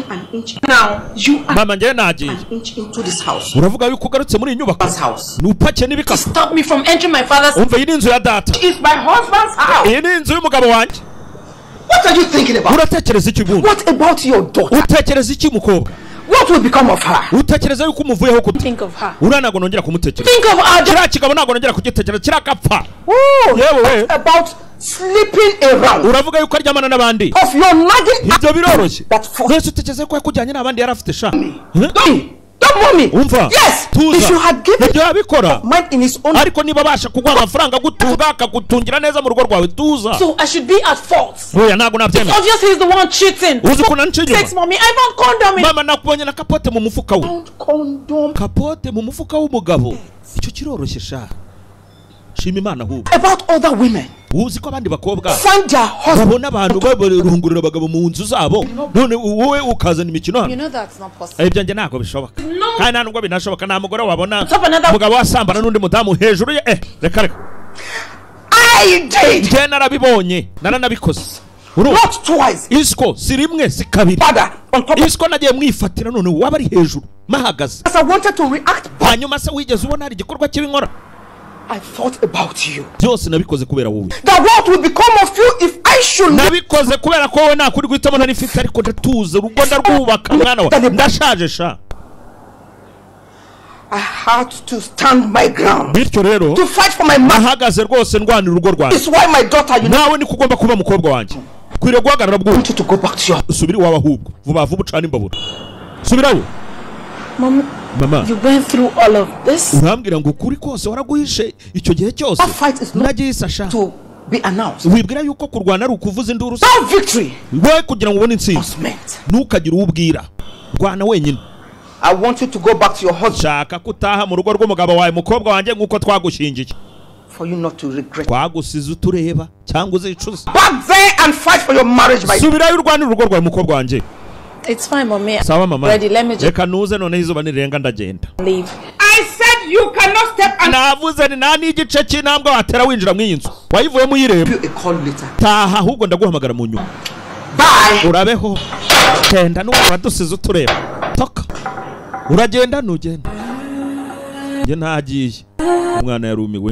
Stepping an inch now. You are Mama, njyewe nagiye. an inch into this house. Uravuga yuko ugarutse muri iyi nyubako This house. nupakiye n'ibikapu. Stop me from entering my father's. Umva, iyi ni inzu ya data. It's my husband's house. Iyi ni inzu y'umugabo wanjye. What are you thinking about? Uratekereza iki ubundi? What about your daughter? Utekereza iki, mukobwa? What will become of her? Utekereza yuko umuvuyeho gute? Think of her. Uriya ntabwo nongera kumutekereza. Think of our daughter. Kiriya kigabo ntabwo nongera kugitekereza, kirakapfa. Oh, Yewe we. about sleeping around. Uravuga yuko aryamana n'abandi. Of your nagging. Ibyo biroroshye. That for Wese utekereza ko yakujyanye n'abandi yari afite sha? Eh? Don't, don't mommy. Umva. Yes. Tuza. If you had given Ibyo yabikora. mind in his own. Ariko niba abasha kuguha amafaranga, agutunga, akagutungira neza mu rugo rwawe, tuza. So I should be at fault. Oya, ntabwo nabyemera. Obvious he's the one cheating. Uzi ukuntu anca inyuma? Sex, mommy. I found condom in. Mama, nakubonye na kapote mu mufuka we. Don't condom. Kapote mu mufuka w'umugabo, icyo kiroroshye sha? Shima Imana ahubwo. About other women. Uzi ko abandi bakobwa Find their husband. babona abantu barungurira abagabo mu nzu zabo, none wowe ukazana imikino hano? You know that's not possible. Ibyo njye ntabwo bishoboka. No. Kandi nta nubwo binashoboka, nta mugore wabona Top another. umugabo wasambana n'undi mudamu hejuru ye. Reka reka. I did. Njye narabibonye, naranabikoze. Urumva? Not twice. Isiko si rimwe, si kabiri. Father, on top of Isiko nagiye mwifatira, none waba ari hejuru mahagaze. As I wanted to react, but Hanyuma se wigeze ubona hari igikorwa kibi nkora? I thought about you. Byose nabikoze kubera wowe. That what will become of you if I should Nabikoze kubera ko wowe nta kuri guhitamo nari mfite, ariko ndatuza, urugo ndarwubaka. Mwana wa, ndashaje sha. I had to stand my ground. Bityo rero To fight for my man. nahagaze rwose ndwanira urugo rwanjye. It's why my daughter, you know, Nawe niko ugomba kuba, mukobwa wanjye, ukwiriye guhagarara bw'ubu. want you to go back to your Subira iwawe ahubwo vuba vuba, ucana imbabura, subirayo. Mom, Mama, you went through all of this. urambwira ngo ukuri kose waraguhishe icyo gihe cyose? That fight is not Nagiye sha. to be announced. Wibwira yuko kurwana ari ukuvuza induru se? That victory Wowe kugira ngo ubone intsinzi was meant. ntukagire uwo ubwira, rwana wenyine. I want you to go back to your husband Shaka ko utaha mu rugo rw'umugabo wawe, mukobwa wanjye, nk'uko twagushingiye. for you not to regret. Twagusize utureba cyangwa uzicuza. Back there and fight for your marriage, my Subirayo urwanire urugo rwawe, mukobwa wanjye. It's fine, mommy. Sawa mama. Ready, let me just Reka nuze, noneho izuba nirenga ndagenda. leave. I said you cannot step and Navuze ni nta n'igice cy'intambwe watera winjira mu iyi nzu, wayivuyemo uyireba. you a call later. Taha ahubwo, ndaguhamagara mu nyuma. Bye. Urabeho, genda n'ubu wadusize utureba. Toka, uragenda nugenda, njye ntagiye. Umwana yarumiwe.